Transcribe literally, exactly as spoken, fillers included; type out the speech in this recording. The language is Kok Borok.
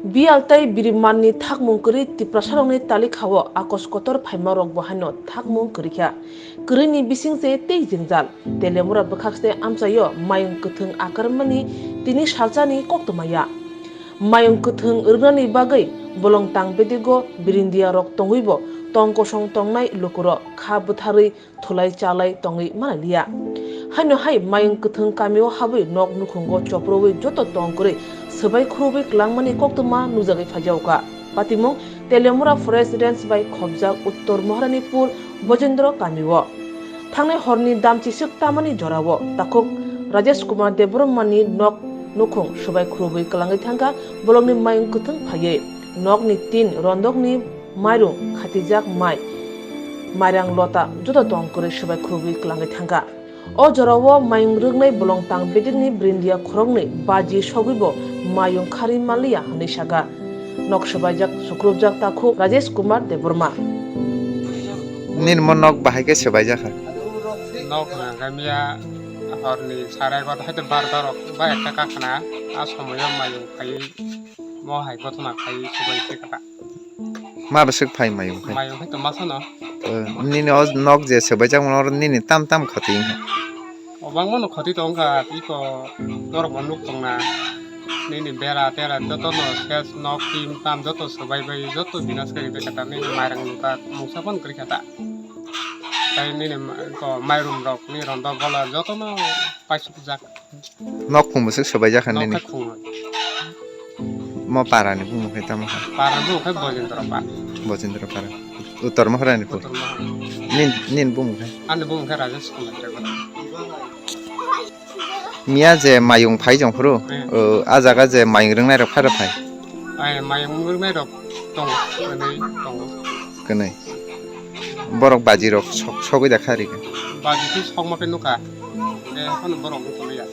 Biyal tei birimanni thakmung kwrwi Tiprasarokni talikha-o akos kotor phaima rokbo haino thakmung kwrwi kha. Kwrwini bising se tei jwngjal. Telemura bwkhak se amchaio mayung kwthwng akarmani tini salsani koktwmaya. Mayung kwthwng rwnani bagwi bolong tang bedego birindia rok tongwibo tong kosong tongnai lukurok kha bwtharwi thulai chalai tongwi manaliya. Haino hai mayung kwthwng kamio habwi nok nukhungo choprowi joto tong kwrwi swbai khurubwi kwlangmani koktwma nukjagwi phaijakha. Patimung Telemura Forest Range bai khopjak Uttor Maharanipur Bojendro kamio. Thangnai horni damchiswk tamani jorao takhuk Rajesh Kumar Debbarmani nok nukhung swbai khurubwi kwlangwi thangkha bolongni mayung kwthwng phaiwi. Nokni tin rondokni mairung khatijak mai mairang lota joto tong kwrwi swbai khurubwi kwlangwi thangkha. O jorao mayung rwknai bolong tang bedekni brindia khoroknwi baji sogwibo mayung kharwi manliya hwnwi sakha. Nok swbaijak sukrubjak takhuk Rajesh Kumar Debbarma. Nini mo nok bahai khe swbaijak kha? Nok hwnka khe miya horni sare egarota haikhe barota rok ba ekta kakhna a somoyo mayung khaiwi mo hai gotona khaiwi swbai khe kha. Ma bwswk phai mayung khai? Mayung khai tongma sano. Eh, nini o nok je swbaijak mano oro nini tam tam khati wngkha? Obangma no khati tongkha, iko norok bo nuk tongna. Nini bera tera joto no ses nok tim tam joto swbai bai joto binas kari bai kata nini mairang nukha mungsa phano kwrwi kata. Tai nini ma-, ko mairum rok ni rondo bola joto no paisuk jak. Nok khung bwswk swbaijak kha nini? Nok khe khungnwi. Mo para ni bumung khe tamo kha? Para ni bumung khe Bojendra para. Bojendra para. Uttor Maharani pur. Uttor Maharani. Nin, nin bumung khe? Ani bumung khe Rajesh Kumar Debbarma. Miya je mayung phai jong phuru, hmm, o, a jaga je mayung rwngnai rok phai rok phai? Ai, mayung rwngnai rok tongo, kwnwi tongo. Kwnwi. Borok baji rok sok-, sogwi da kha rikha? Baji khe sokma khe nukha. Khe phano borok nukha ya.